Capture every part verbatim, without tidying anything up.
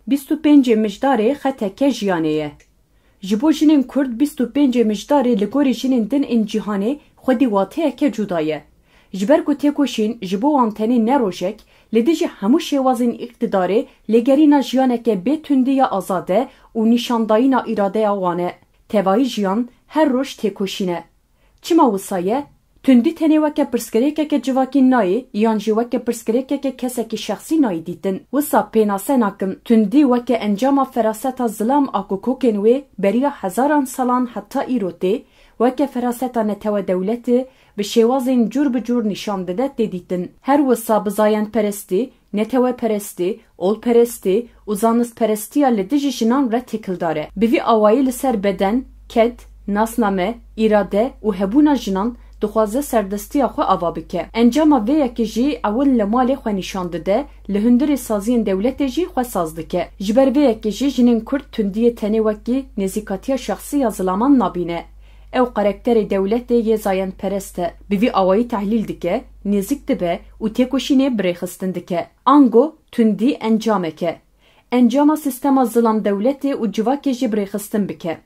Bîst û pêncê Mijdarê xeteke jiyanê ye. Ji bo jinên Kurd bîst û pêncê Mijdarê li gorî jinên din ên cîhanê xwedî wateyeke cuda ye. Ji ber ku têkoşîn ji bo wan tenê ne rojek, li dijî hemû şêwazên îqtidarê lêgerîna jiyaneke bê tundî ya azade û nîşandayîna îradeya wan e. Tevayî jiyan her roj têkoşîn e. Çima wisa ye? Tundî tenê weke pirsgirêkeke civakî nayê yan jî weke pirsgirêkeke kesekî şexsî nayê dîtin. Wisa pênase nakim. Tundî weke encama feraseta zilam a ku kokên wê beriya hezaran salan heta îro tê, weke feraseta netewe dewletê bi şêwazên cûr bi cûr nîşan dide tê dîtin. Her wisa bizayendperestî, neteweperestî, olperestî û zanistperestiya li dijî jinan re têkildar e. Bi vî awayî li ser beden, ked, nasname, îrade û hebûna jinan dixwaze serdestiya xwe ava bike. Encama vê yekê jî ewil li malê xwe nîşan dide, li hundirê saziyên dewletê jî xwe saz dike. Ji ber vê yekê jî jinên Kurd tundiyê tenê wekî nêzîkatiya şexsî ya zilaman nabîne. Ew karakterê dewletê yê zayendperest e. Bi vî awayî tehlîl dike, nêzîk dibe û têkoşînê birêxistin dike. Ango tundî encamek e. Encama sîstema zilam dewletê û civakê jî birêxistin bike.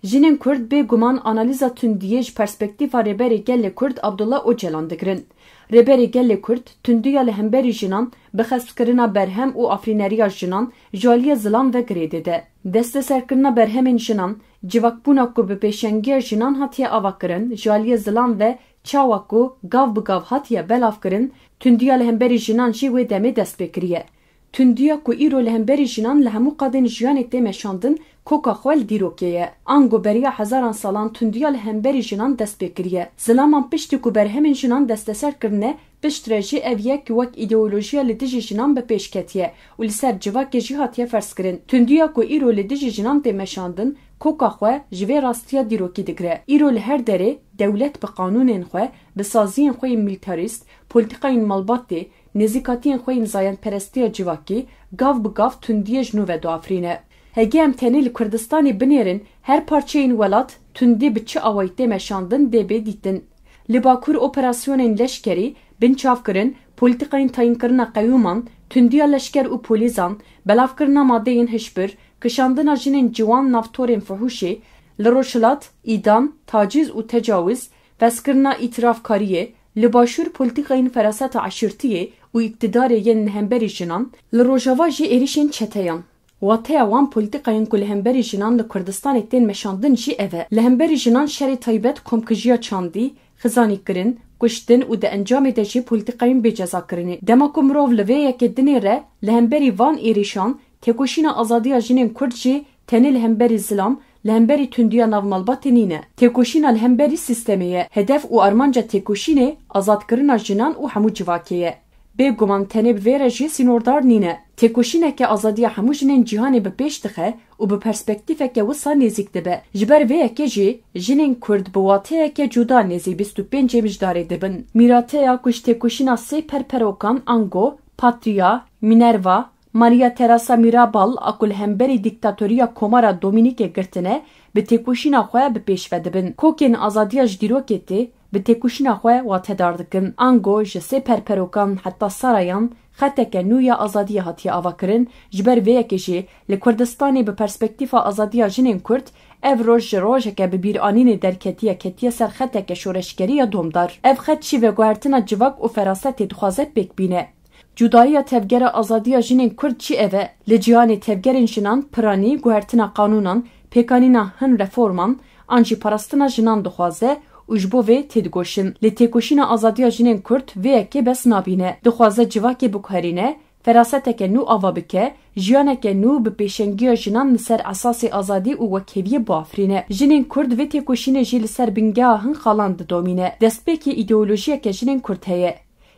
Jinên Kurd bêguman analîza tundiyê ji perspektîfa Rêberê Gelê Kurd Abdullah Ocalan digirin. Rêberê Gelê Kurd tundiya li hemberî jinan bi xespkirina berhem û afirîneriya jinan ji aliyê zilam ve girê dide. Desteserkirina berhemên jinan, civakbûna ku bi pêşengiya jinan hatiye avakirin, ji aliyê zilam ve çawa ku gav bi gav hatiye belavkirin, tundiya li hemberî jinan jî wê demê dest pê kiriye. Tundiya ku îro li hemberî jinan li hemû qadên jiyanê tê meşandin, koka xwe li dîrokê ye. Ango beriya hezaran salan tundiya li hemberî jinan dest pê kiriye. Zilaman piştî ku berhemên jinan desteser kirine, piştre jî ev yek wek îdeolojiya li dijî jinan bi pêş ketiye û li ser civakê jî hatiye ferzkirin. Tundiya ku îro li dijî jinan tê meşandin, koka xwe ji vê rastiya dîrokî digire. Îro li her derê dewlet bi qanûnên xwe, bi saziyên xwe yên milîtarîst, polîtîkayên malbatê, nêzîkatiyên xwe yên zayendperestiya civakî gav bi gav tundiyê ji nû ve diafirîne. Hege em tenê li Kurdistanê binêrin, her parçeyên welat tundî bi çi awayî tê meşandin dê bê dîtin. Li Bakur operasyonên leşkerî, binçavkirin, polîtîkayên tayînkirina qeyûman, tundiya leşker û polîsan, belavkirina madeyên hişbir, kişandina jinên ciwan nav torên fuhuşê, li Rojhilat, îdam, taciz û tecawiz, fezkirina îtirafkariyê, li Başûr polîtîkayên feraseta eşîrtiyê û îktidarê yên li hemberî jinan, li Rojava jî êrîşên çeteyan. Wateya wan polîtîkayên ku li hemberî jinan li Kurdistanê tên meşandin jî ev e. Li hemberî jinan şerê taybet komkijiya çandî, xizanîkirin, kuştin û di encamê de jî polîtîkayên bêcezakirinê. Dema ku mirov li vê yekê dinêre, li hemberî van êrîşan, têkoşîna azadiya jinên Kurd jî tenê li hemberî zilam, li hemberî tundiya nav malbatê nîne. Têkoşîna li hemberî sîstemê ye. Hedef û armanca têkoşînê azadkirina jinan û hemû civakê ye. Bêguman tenê bi vê re jî sînordar nîne. Têkoşîneke azadiya hemû jinên cîhanê bi pêş dixe û bi perspektîfeke wisa nêzîk dibe. Ji ber vê yekê jî jinên Kurd bi wateyeke cuda nêzî bîst û pêncê Mijdarê dibin. Mîrateya ku ji têkoşîna sê perperokan ango Patria, Minerva, Maria Teresa Mirabal a ku li hemberî dîktatoriya Komara Domînîkê girtine, bi têkoşîna xwe bi pêş ve dibin. Kokên azadiya ji dîrokê tê, bi têkoşîna xwe watedar dikin. Ango ji sê perperokan heta sarayan xeteke nû ya azadiyê hatiye avakirin, ji ber vê yekê jî li Kurdistanê bi perspektîfa azadiya jinên Kurd ev roj ji rojeke bi bîranînê derketiye ketiye ser xeteke şoreşgerî ya domdar. Ev xet jî veguhertina civak û ferasetê dixwaze pêk bîne. Cudayiya tevgera azadiya jinên Kurd jî ev e. Li cîhanê tevgerên jinan piranî, guhertina qanûnan, pêkanîna hin reforman, an jî parastina jinan dixwaze û ji bo vê têdigoşin. Lê têkoşîna azadiya jinên Kurd vê yekê bes nabîne. Dixwaze civakê biguherîne, feraseteke nû ava bike, jiyaneke nû bi pêşengiya jinan li ser esasê azadî û wekheviyê biafirîne. Jinên Kurd vê têkoşînê jî li ser bingeha hin xalan didomîne. Destpêkê îdeolojiyeke jinên Kurd heye.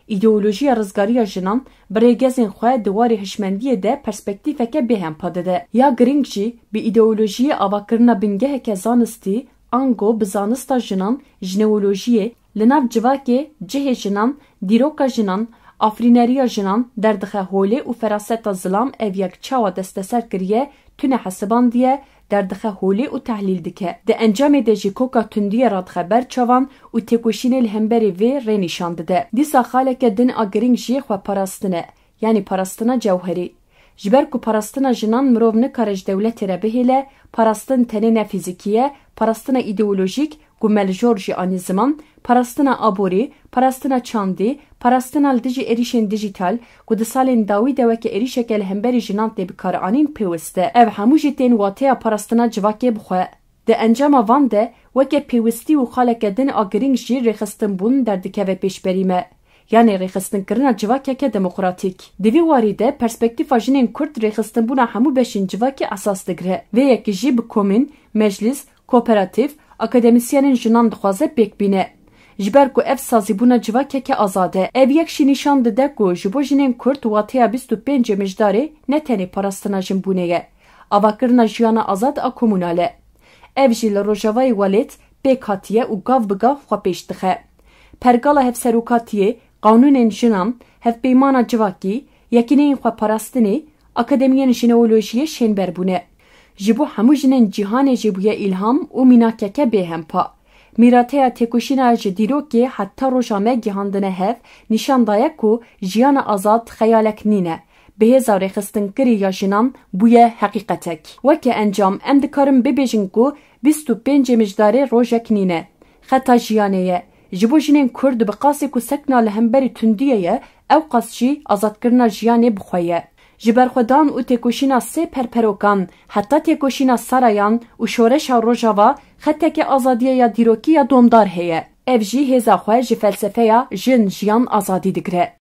Îdeolojiya rizgariya jinan bi rêgezên xwe di warê hişmendiyê de perspektîfeke bêhempa dide. Ya girîng jî bi îdeolojiyê avakirina bingeheke zanistî, ango bi zanista jinan, jineolojiyê, li nav civakê, cihê jinan, dîroka jinan, afirîneriya jinan derdixe holê û feraseta zilam ev yek çawa desteser kiriye, tune hesibandiye, derdixe holê û tehlîl dike. Di encamê de jî koka tundiyê radixe ber çavan û têkoşînê li hemberî vê rê nîşan dide. Dîsa xaleke din a girîng jî xweparastin e, yanî parastina cewherî. Ji ber ku parastina jinan mirov nikare ji dewletê re bihêle, parastin tenê ne fîzîkî ye, parastina îdeolojîk, ku me li jor jî anî ziman, parastina aborî, parastina çandî, parastina li dijî êrîşên dijîtal, ku di salên dawî de weke êrîşeke li hemberî jinan tê bikaranîn, pêwist e. Ev hemû jî tên wateya parastina civakê bi xwe. Di encama van de, weke pêwistî û xaleke din a girîng jî rêxistinbûn derdikeve pêşberî me. Yanê rêxistinkirina civakeke demokratîk. Di vî warî de perspektîfa jinên Kurd rêxistinbûna hemû beşên civakê esas digire. Vê yekê jî bi komîn, meclîs, kooperatîf, akademîsyenên jinan dixwaze pêk bîne. Ji ber ku ev sazîbûna civakeke azad e. Ev yek jî nîşan dide ku ji bo jinên Kurd wateya bîst û pêncê Mijdarê ne tenê parastina jinbûnê ye. Avakirina jiyana azad a komunal e. Ev jî li Rojavayê Welêt pêk hatiye û gav bi gav xwe pêş dixe. Pergala hevserokatiyê, qanûnên jinan, hevpeymana civakî, yekîneyên xweparastinê, akademiyên jineolojiyê şênber bûne. Ji bo hemû jinên cîhanê jî bûye îlham û mînakeke bêhempa. Mîrateya têkoşîna ji dîrokê heta roja me gihandine hev, nîşan daye ku jiyana azad xeyalek nîne. Bi hêza rêxistinkirî ya jinan bûye heqîqetek. Weke encam, em dikarin bibêjin ku bîst û pêncê Mijdarê rojek nîne. Xeta jiyanê ye. Ji bo jinên Kurd bi qasê ku sekna li hemberî tundiyê ye, ew qas jî azadkirina jiyanê bi xwe ye. Ji berxwedan û têkoşîna sê perperokan heta têkoşîna Sarayan û şoreşa Rojava xeteke azadiyê ya dîrokî ya domdar heye. Ev jî hêza xwe ji felsefeya jin, jiyan, azadî digire.